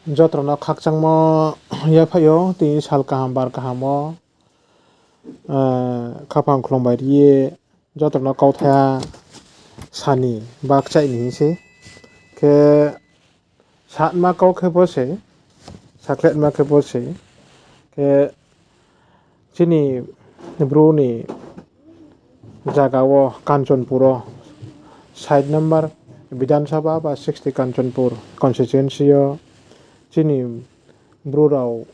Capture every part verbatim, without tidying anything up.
Joto no khakchangmo yaphaih yo, tini sal kaham bar kaham wo, khaphang khlum bai ri ye joto no kauthai sa ni, bakchaih ni hing se. Khe satma kau khe bo se, sakletma khe bo se. Khe chini Bru ni zaga wo Kanchanpur wo side number Bidhan Sabha ba sixty Kanchanpur constituency yo chini Bru rao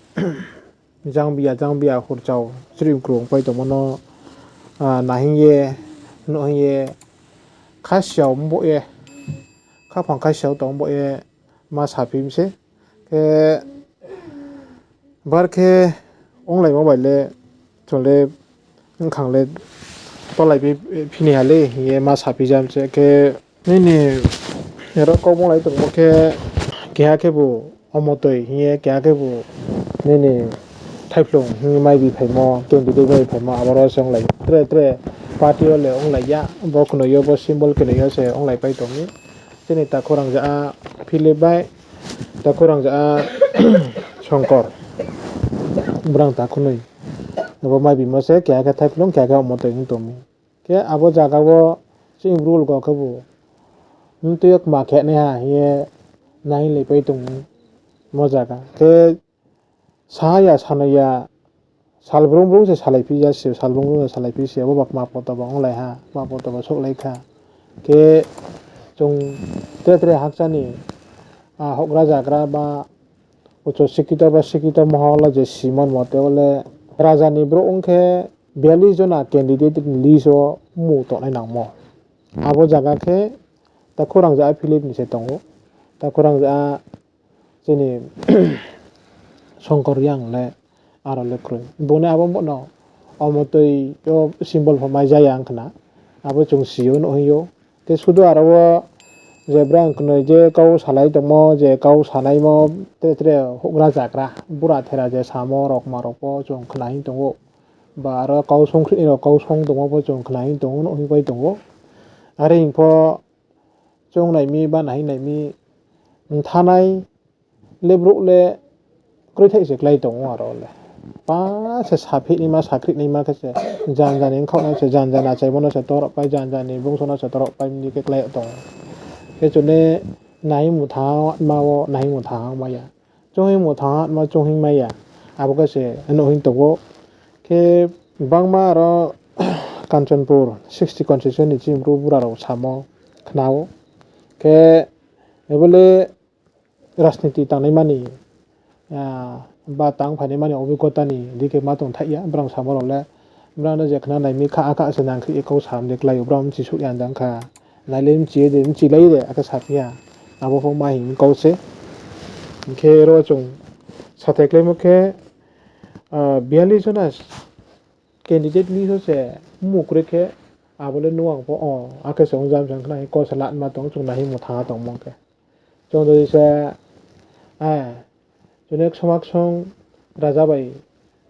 jangbiya jangbiya hurchao chri krung pai tongmo no, nahing ye, nuhing ye, khasiao mbo ye, khaphang khasiao tong mbo ye ma saphi mi se. Khe bar khe onglaimo bai le, chung le bkhang le tolai phi ni ha le hing ye ma saphi jam se. Khe nini aro kau onglai tongmo khe, keha khebu Omotoi hing ye, keha khebu nini thaiphlung hing mai bi phaimo, candidate mai bi phaimo, aboro se onglai. Tre tre party yo le onglai ya, bo knoi yo, bo symbol knoi yo se onglai pai tong mi. Chini takhu rangja a Philip bai, takhu rangja a Songkor. Brang takhunoi. Abo mai bimo se keha khe thaiphlung, keha khe Omotoi ong tong mi. Khe abo zaga wo chini Bru lgo khebu mtui yo kma khe nai ha hing ye nahing lai pai tong mi mo zaga. Khe sa ya, sanai ya, sal brung brung se salai phi ya se, sal brung brung se salai phi se, abo ba kma poto ba onglai ha, kma poto ba souhlai kha. Khe chung tre tre hakcha ni, a, houhgra zagra ba ucho sikito ba sikito mohol wo je simon mote wo le raja ni brouh ong khe biyallis jona candidate ni list wo mmung tongnai nangmo. Abo zaga khe takhu rangja a Philip ni se tong ou. Takhu rangja a chini Songkor Reang le aro le kroi. Bung ni abo bo no Omotoi yo symbol pho mai ja ya ong khna. Abo chung si ou, nuh hing ou. Khe sudu aro wo je brang knoi je kau salai tongmo, je kau sanaimo, tre tre houhgra zagra, bura thera je samo rokma rao pho chung khna hing tong ou. Ba aro kau songkhri rao kau song tongmo pho chung khna hing tong ou, nuh hing pai tong ou. Are hing pho chung nai mi ba nahing nai mi, mthanai le brouh le kroithaih se klái tong ou aro le. Pa se saphih naima, sakhri naima khe se, janja ni ongkhaoh nai se, janja ni achaimo no se toroh pai, janja ni bungso no se toroh pai, mdi khe klái tong ou. Khe chung le nahing mthang ma wo, nahing mthang mai ya. Chung hing mthang ma, chung hing mai ya. Abo khe se nuh hing tong ou. Khe bangma aro Kanchanpur sixty constituency ni chini Bru bura rao samo khna ou. Khe abo le rajniti tangnaima ni, ba tang phainaima ni obhigota ni dei khe ma tongthaih ya, brang samo rao le, brang no je khna nai mi kha, akha se nangkhri ye kau sam de klái ou, brang mchisouh ya jang kha, nai le mchi ye de, mchilai ye de, akhe saphi ya, abo pho ma hing kau se. Hing khe ro chung sathai kláimo khe, biyallis jona candidate list wo se mmung kroi khe, abo le nuh ang pho, o, akhe se ong jam sang khna hing kau se latma tong, chung nahing mthang tongmo khe. Chung dei se, chung ne somaksong raja bai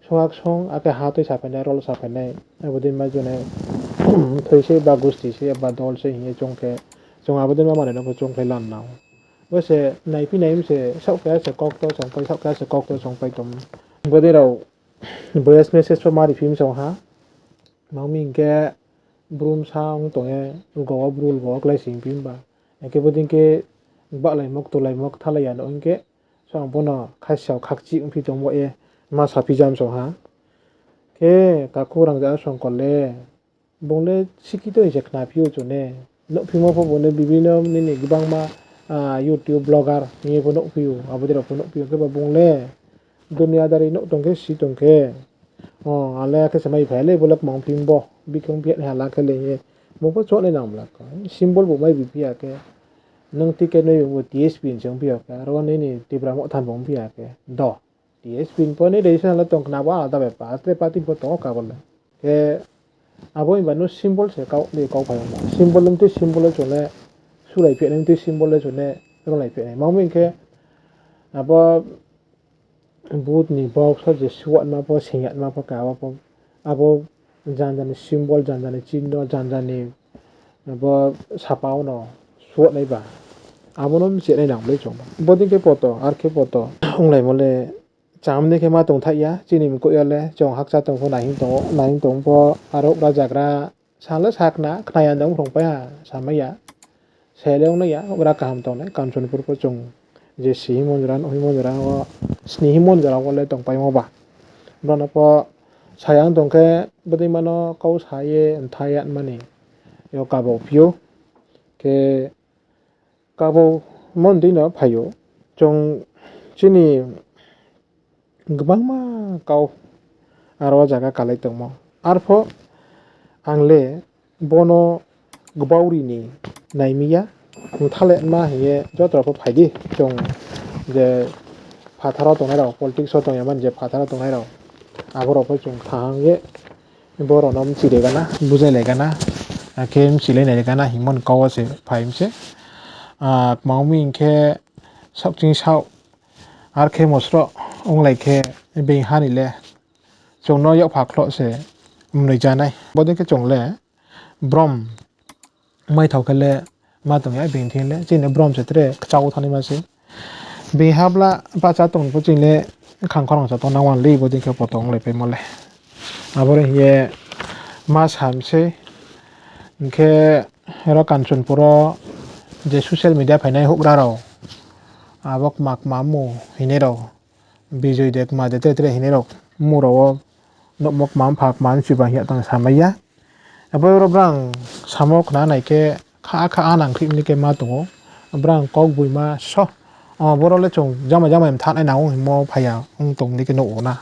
somaksong akhe ha tui saphainai, rol saphainai, abo dei ma chung ne thoi se ba gusti se ba dol se hing ye chung khe, chung abo dei ma manoi no pho chung khe lan nang. Bo se naiphi nai mi se saohkhe se kokto songpai, saohkhe se kokto songpai tong. Bo dei rao voice message pho ma riphi mi song ha. Mang mi hing khe Bru bsa ong tong ye, lgo wo Bru lgo wo klái sing phi himba. Hing khe bo dei khe bahlaimo, ktulaimo, kthalai ya no hing khe, so ang bo no khasiao khakchih ongphi tong bo ye, ma saphi jam song ha. Khe takhu rangja Songkor le, bung le sikito hing se khnaphi ou chung ne. Nuhphimo pho bung le bibino nini gbangma, YouTube vlogger hing ye pho nuhphi ou, abo dei rao pho nuhphi ou, khe ba bung le duniadari nuh tong khe, si tong khe, o, ale akhe se mai phai le, bo le kmang phi bo, bikhe ongphi ya nai hala khe le hing ye, bung pho chohnai nang mla kho. Symbol bo mai bi phi ya khe, nung ticket noi bo TSP ni se ongphi ya khe, aro nini Tipra Motha ni bo ongphi ya khe, do. TSP ni pho ni registration le tong khna bo alada bepa, asle party pho tong ou kabo le. Khe abo himba no symbol se kau le kau phai ou. Symbol mtui symbol le chung le sulai phi nai, mtui symbol le chung le ronglai phi nai. Mang mi hing khe abo vote ni box wo je suatma pho, singyatma pho, khe abo pho, abo janja ni symbol, janja ni chinno, janja ni abo sapa wo no suat nai ba. Abo no mchih nai nang ble chung. Bodei khe poto, ar khe poto. Onglaimo le, cham ni khe ma tongthaih ya, chini mkoih yo le, chung hakcha tong pho naihing tong, naihing tong pho, aro ra jagra, sa le sa khna, khna ya dong phrung pai ha, samai ya. Se le ong nai ya, ora kaham tongnai, Kanchanpur pho chung, je si himon jora, himon jora wo, sni himon jora wo le tongpaimo ba. Brao no pho sayang tong khe, bodei mano kau sa ye, mtha ya mani, yo kabo phi ou. Khe kabo mon dei no phai ou. Chung chini gbangma kau aro jaga kalai tongmo. Arpho ang le bono gbauri ni naimi ya. Mtha le ma hing ye joto rao pho phai di. Chung je phathar wo tongnai rao, politics wo tong ya mani je phathar wo tongnai rao, abo rao pho chung kaham ye bo rao no mchilai gana, bujai lai gana, akhe mchilai nai gana hingmo ni kau wo se phai mi se. Ah, kmang mi hing khe saohching saoh, ar khe mosroh onglai khe being ha ni le chung no yakpha khloh se mnoi ja nai. Bodei khe chung le brom maithao khe le ma tong ya, being thing le chini brom se tre kchao thanaima se. Being ha bla bahcha tong pho chini le khang khorang sa tong nang wan le bodei khe poto onglaipaimo le. Abo re hing ye ma sa mi se, hing khe ro Kanchanpur wo je social media phainai houhgra rao, abo kma kma mu hingnai rao, Bijoy de kma de tre tre hingnai rao, mu rao wo nouhmo kma mpha kma mchi ba hing ya tang samai ya. Abo rao brang samo khna nai khe kha kha anang khrih ni khe ma tong ou. Brang kau gboima so, o, boro le chung jamai jamai mtha nai nang ou hingmo phai ya ong tong di khe nuh ou na.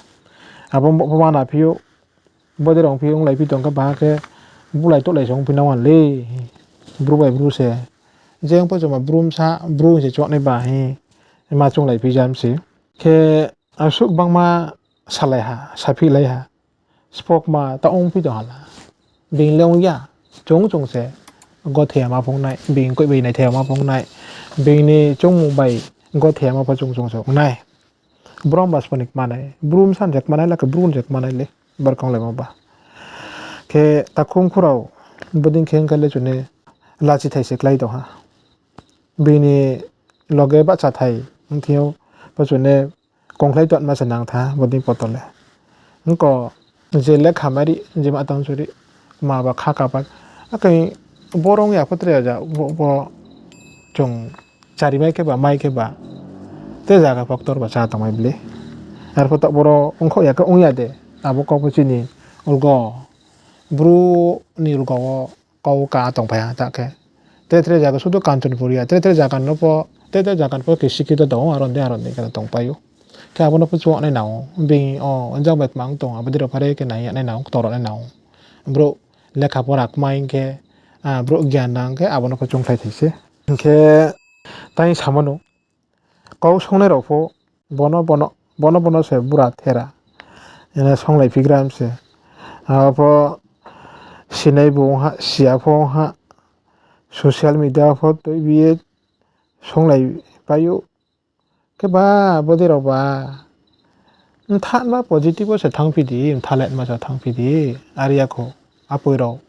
Abo bo pho ma na phi ou, bodei rao phi onglai phi tong khe ba khe bulai touhlai se ongphi nang wan le. Bru bai bru se. Je ong pho chung ma bru bsa, bru se chuahnai ba hing ma chunglai phi jam se. Khe asuh gbangma salai ha, saphihlai ha. Spokma ta ongphi tong ha la. Being le ong ya, chung chung se gothe yama phung nai, being koih bai naithe yama phung nai, being ni chungmung bai gothe yama pho chung chung se ong nai. Brom ba sbo ni kma nai, bru bsa ni se kma nai, la khe bru ni se kma nai le, bar konglaimo ba. Khe takhu mkhu rao, bodei khe ong khe le chung ni lachi thai se klái tong ha. Bini loge bahcha thai ong thing yo, bo chung ni kongkhlai tongma se nang tha, bodei poto le. Ongko je lekha mari, je ma tang suri, ma ba kha kapa. Akhe boro ong ya pho tre ja, bo, bo chung chari mai khe ba, mai khe ba, te zaga pho ktor ba chá tongmai bli. Arpho taoh boro ongkhaoh ya khe ong ya de, abo kau pho chini ulgo, bru ni ulgo wo kau ka tongphai ha ta khe. Tre tre zaga sudu Kanchanpur ya, tre tre zaga no pho, tre tre zaga no pho khe sikito tong ou, aron de aron de khe tongpai ou. Khe abo no pho chuahnai nang ou, being o, jang bai kmang tong, abo dei rao phare khe nai ya nai nang ou, ktor nai nang ou. Brouh lekha pora kmai hing khe, ah, brouh gyan nang khe abo no pho chungkhlai thai se. Hing khe tang samo no, kau songnai rao pho, bono bono, bono bono se bura thera. Ena songlai phigra se. Abo pho sinai bo ong ha, siya pho ong ha. Social media pho tuibi ye songlai pai ou. Khe ba, bodei rao ba. Mtha ma positive wo se thanngphi di, mtha le ma se thanngphi di. Are ya kho, apoi rao,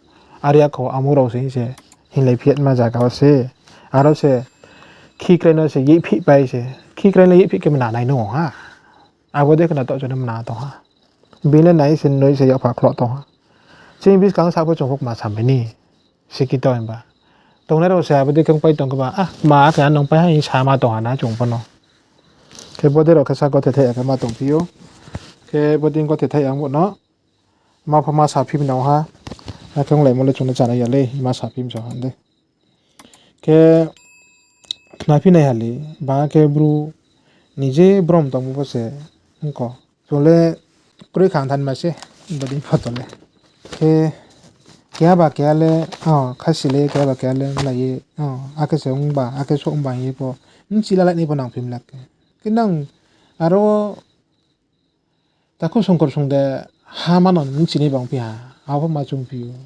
are ya kho, amo rao se hing se, hinglai phi ma zaga wo se. Aro se, khikrai no se yehphih pai se. Khikrai no yehphih khe mna nai no ha. Abo dei khe na taoh chung no mna tong ha. Bini nai se noi se yapha khloh tong ha. Chini buskang sa pho chung pho kma samai ni. Sikito himba. Tongnai rao se abo dei khe ongpai tong khe ba, ah, ma khe ano ongpai ha hing sama tong ha na chung pho no. Khe bodei rao khe sa gothe thai ya khe ma tongphi ou. Khe bodei gothe thai ya ong bo no. Ma pho ma saphi mi nang ha. Akhe onglaimo le chung no chánai ya le, ma saphi mi so ha de. Khe khnaphi nai ha le, ba khe bru ni je brom tongmo pho se ongko. Chung le kroi khang thanma se, bodei photo le. Khe keha ba keha le, o, khasi le keha ba keha le mlai ye, o, akhe se ongba, akhe souh ongba hing ye pho, bchi lalai nai pho nangphi mla khe. Khe nang aro takhu songkor song de ha mano bchinai ba ongphi ha, abo pho ma chungphi ou.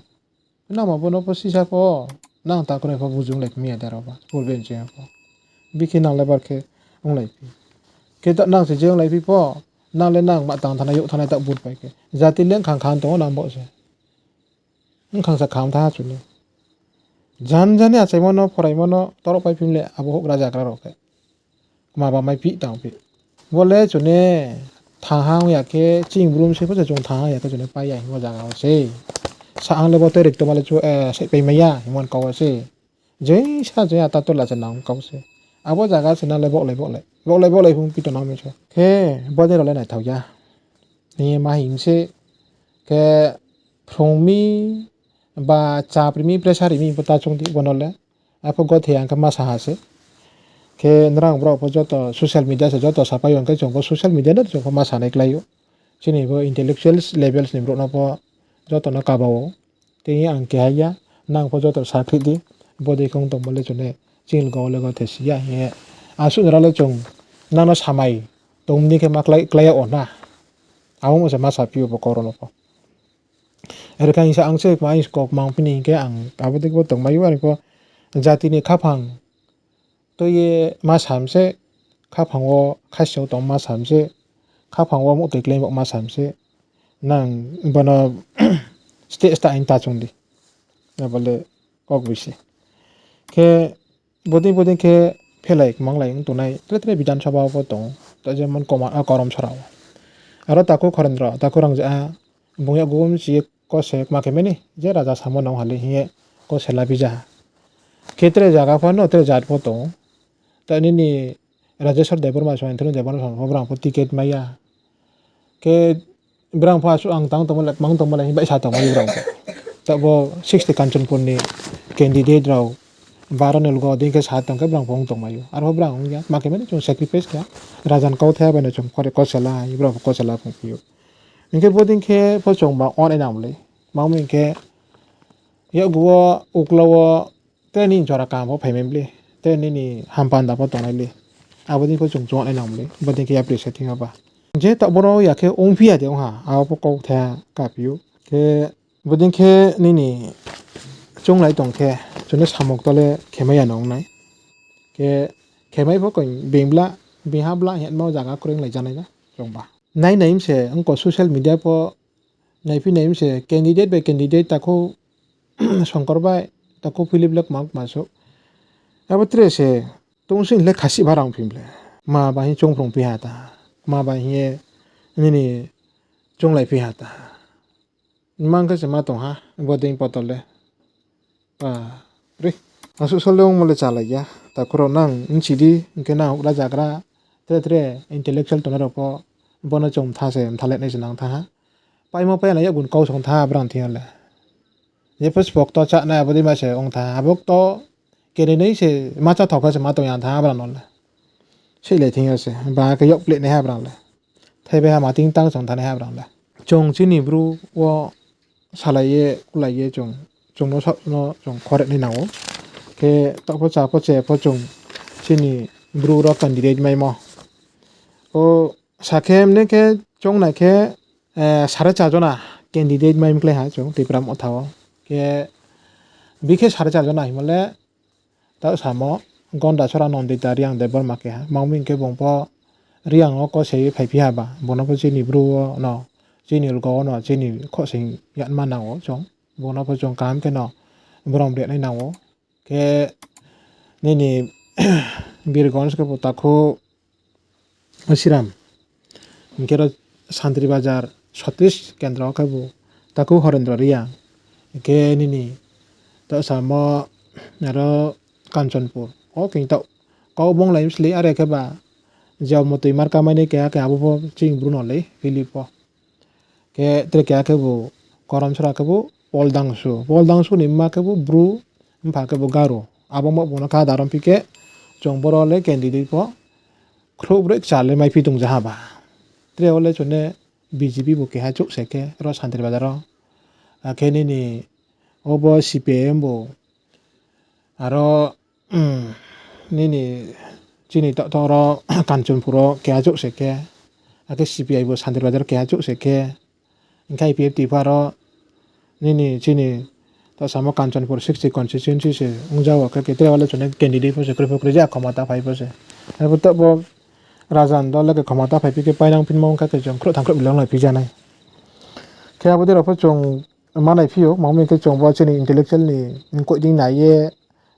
Nang ma bo no pho sisa pho, nang takhu nai pho bujung lai mi ya de aro ba, purbe nching pho. Bikhe nang le bar khe onglai phi. Khe ta nang se je onglai phi pho, nang le nang ma tang thanai, youh thanai ta vote pai khe. Jati le khang khang tong ou nang bo se. Khang sa khang tha ha chu le. Jan jan ni achaimo no, phoraimo no toroh pai phim le abo houhgra zagra rao khe. Kma ba mai phi tang phi. Bo le chung ne thangha ong ya khe, ching brum se pho se chung thangha ya khe chung ne pai ya hingmo zaga wo se. Sa ang le bo toi rikto ma le chu, eh, saipai mai ya hingmo kau wo se. Jai sa jai ata tola se nang kau se. Abo zaga se nang le bohlai bohlai. Bohlai bohlai hung phi tong nang mi se. Khe bodei rao le naithao ya. Hing ye ma hing se. Khe phrung mi ba chapri mi pressure ri mi pho ta chung di bo no le. Apho gothe ang khe ma sa ha se. Khe nrang brao pho joto social media se joto sapai yo hing khe chung pho social media no chung pho ma sanai klái ou. Chini bo intellectuals levels ni brouh no pho joto no kaba ou. Tei ang keha ya, nang pho joto sakhlih di, bodei khe ong tongmo le chung ne chini lga wo le gothe si ya hing ye. Asuh jora le chung nang no samai tong ni khe ma klái, klái yag ou na. Abo mo se ma saphi ou bo kau rao no pho. Are khe hing sa ang se kma hing kau kmang phi ni hing khe ang abo dei khe bo tongmai ou, are pho jati ni khaphang tui ye ma sam se, khaphang wo khasi wo tong ma sam se, khaphang wo muhtoi klái bo ma sam se, nang bo no state sta ain ta chung di. Abo le kau bisi. Khe bodei bodei khe phelai kmanglai ong tongnai, tre tre Bidhan Sabha wo pho tong, ta jemon koma-, a, Karam Sara wo. Aro takhu Khorendro, takhu Rangja, bung yakgu mchi ye kose kma khe mani, je raja samo nang ha le hing ye kose la phi ja ha. Khe tre zaga pho no, tre jat pho tong. Ta nini Rajeshwar Debbarma song, Anthony Debbarma song pho brang pho ticket mai ya. Khe brang pho asuh ang tang tongmo le, kmang tongmo le hing bai sa tongmai ou brang pho. Taoh bo sixty Kanchanpur ni candidate rao baro ni lga wo dei khe sa tong khe brang pho ong tongmai ou. Arpho brang ong ya, ma khe mani chung sacrifice khe, raja ni kauthai bai no chung khore kose la, brang pho kose la phung phi ou. Hing khe bodei khe pho chung ba ongnai nang le. Kmang mi hing khe yakgu wo, uklau wo, tre nini jora kaham pho phaimai le, tre nini hampanda pho tongnai le. Abo dei pho chung chung ongnai nang le, bodei khe yapri se thing yo ba. Je taoh boro ya khe ongphi ya de ong ha, abo pho kauthai kaphi ou. Khe bodei khe nini chounglai tong khe, chung no samung to le khemai ya no ong nai. Khe khemai pho koi being bla, being ha bla hingmo zaga kroi onglai janai na, chung ba. Nai nai mi se, ongko social media pho naiphi nai mi se, candidate bai candidate takhu Songkor bai, takhu Philip le kma kma souh. Abo tre se, tong sing le khasih ba rang phi le. Kma ba hing choungphrung phi ha ta. Kma ba hing ye nini chounglai phi ha ta. Mang khe se ma tong ha, bodei poto le. Asuh sole ongmo le chálai ya. Takhu rao nang bchi di, hing khe nang houhgra zagra, tre tre intellectual tongnai rao pho, bo no chung mtha se mtha le nai se nang thanng ha. Paimo pai ya na yakgu ni kau song thanng ha brang thing yo le. Jepho spokto chánai abo dei ma se ong thanng ha. Abo kto kerinai se ma chá thao khe se ma tong ya thanng ha brang no le. Seihlai thing yo se, ba khe yak pleh nai ha brang le. Thai bai ha ma ting tang song thanng nai ha brang le. Chung chini Bru wo salai ye, kulai ye chung, chung no sa no chung khore nai nang ou. Khe taoh pho cha pho che pho chung chini Bru rao candidate maimo. O, sa khe mne khe choung nai khe, sare char jona candidate mai mklái ha chung Tipra Motha wo. Khe bikhe sare char jona hingmo le, taoh samo Gondasora Nandita Reang Debbarma keha. Mang mi hing khe bung pho Reang wo kose ye phaiphi ha ba, bung no pho chini Bru wo no, chini lga wo no, chini khosing yatma nang ou chung. Bung no pho chung kaham khe no brom ri nai nang ou. Khe nini Birgonj khe bo takhu Asiram. Hing khe ro Santri Bazar, Satish Kendra wo khe bo takhu Horendra Reang. Hing khe nini taoh samo aro Kanchanpur. O khe taoh kau bonglai mslei are khe ba jao motoi marka mai nai keha khe abo pho ching Bru no le Philip pho. Khe tre keha khe bo Karamsora khe bo Pol Dangsu. Pol Dangsu ni mma khe bo Bru, mpha khe bo Garo. Abo mo bung no kha darom phi khe chung boro le candidate pho khrouh broi kchar le maiphi tong ja ha ba. Tre wo le chung ne B J P bo keha chouh se khe ro Santri Bazar wo. Akhe nini obo C P I M bo aro, nini chini taoh taoh ro Kanchanpur wo keha chouh se khe, akhe C P I bo Santri Bazar keha chouh se khe, hing khe I P F T pha ro nini chini taoh samo Kanchanpur sixty constituency se ongja wo khe, khe tre wo le chung ne candidate pho se kroi pho kroi ja khomota phai pho se. Abo taoh bo raja ni dol le khe khomota phai phi khe painang phinmo ong kha khe chung khrouh thang khrouh bilang lai phi ja nai. Khe abo dei rao pho chung ma naiphi ou, ma mi khe chung bo chini intellectual ni mkoih dei nai ye,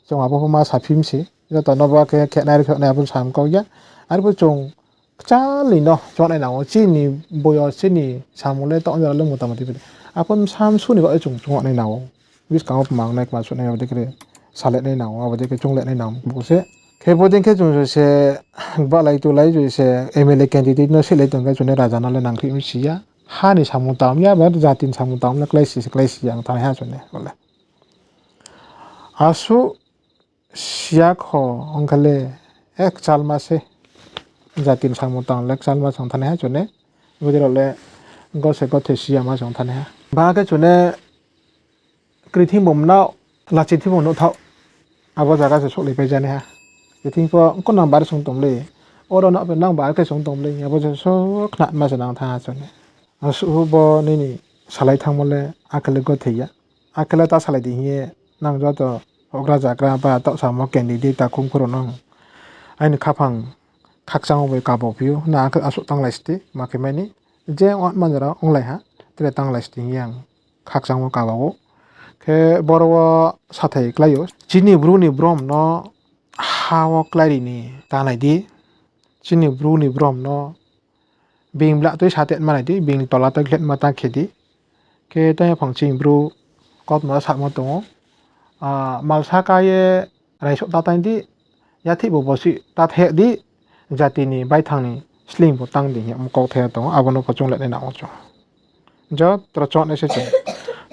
chung abo pho ma saphi mi se, joto no bo khe khenai rkhenai abo samung kau ya, arphuh chung kchal ni no choung nai nang ou, chini boyos chini samung le tong jora le motamoti bai. Apho bsa msu ni baoh ye chung choung nai nang ou. Buskang wo pmang nai kma suh nai abo dei khe salai nai nang ou, abo dei khe chounglai nai nang ou se. Khe bodei khe chung se gbalai tulai joi se M L A candidate no sehlai tong khe chung ni raja no le nangkhrih mi si ya. Ha ni samung tang ya, ba jati ni samung tang le klái si se klái si ya ang thanai ha chung ni bo le. Asuh siya kho ong khe le, eh, kchalma se. Jati ni samung tang le kchalma se ong thanai ha chung ni. Bodei rao le go se gothe si ya ma se ong thanai ha. Ba khe chung ni krithim bung no, lachi thim bung no thaoh. Abo zaga se souhlai pai ja nai ha. Jething pho ko nang bar sung tong le. Oro no nang bar khe sung tong le. Abo se so khnama se nang thanng ha chung ni. Asuh bo nini salai thanngmo le akhe le gothe ya. Akhe le ta salai di hing ye nang joto houhgra zagra ba taoh samo candidate takhum khuro nang. Aini khaphang khakchang wo bai kabo phi ou, nang akhe asuh tanglai sti, ma khe mai ni. Je ongma jora onglai ha, tre tanglai sti hing ye ang khakchang wo kaba ou. Khe boro wo sathai klái ou. Chini Bru ni brom no ha wo kláiri ni ta nai di. Chini Bru ni brom no being bla tui sa te ma nai di, being tola tui khletma ta khe di. Khe tei phang chini Bru kautma samo tong ou. Ah, malsa ka ye raisouh ta tang di, yathih bo bosi ta theh di, jati ni baithang ni sleing bo tang di hing ye mkau thai tong ou, abo no pho chounglai nai nang ou chung. Jotro choungnai se chung.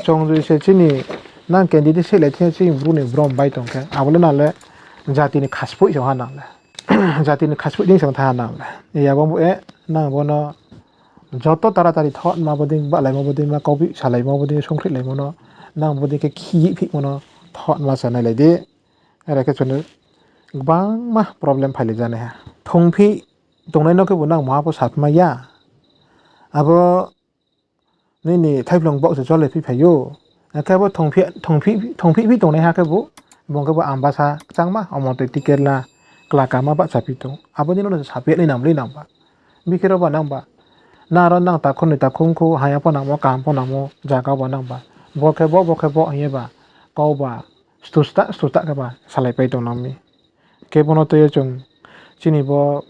Chung joi se chini nang candidate sehlai thing chini Bru ni brom bai tong khe, abo le nang le jati ni khaspoih song ha nang le. Jati ni khaspoih dei song tha ha nang le. Abo bo e nang bo no joto taratari thotma bodei, bahlaimo bodei, ma kaubih salaimo bodei, songkhrihlaimo no, nang bodei khe khi phihmo no thotma se nailai di. Are khe chung ni gbangma problem phailai ja nai ha. Thongphih tongnai no khebu nang maha pho saphi mai ya. Abo nini thaiphlung baoh se chole phi phai ou. Akhe bo thongphih, thongphih, thongphih phi tongnaiha khebu, bung khebu ambasa kchangma, omo tui ticket la, kla kama bahcha phi tong. Abo ni no saphi nai nang le nang ba. Bikhe ro ba nang ba. Nang ro nang takhum ni takhum khu, haya pho nangmo, kaham pho nangmo, zaga ba nang ba. Bo khe bo, bo khe bo hing ye ba, kau ba, stu sta, stu sta khe ba, salai pai tong nang mi. Khe bo no tui ye chung chini bo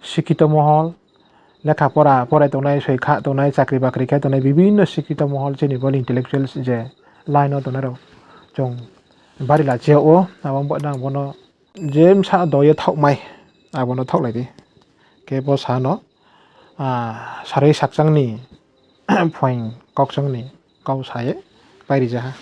sikhito mohol, lekha pora porai tongnai, soi kha tongnai, chakri bakri khe tongnai, bibhinno sikhito mohol chini bo intellectuals je line no tongnai rao chung bari la chi yag ou, abo bo nang bo no je bsa do ye thaohmai, abo no thaohlai di. Khe bo sa no, ah, sarui sakchang ni phuaing kaukchang ni kau sa ye pairi ja ha.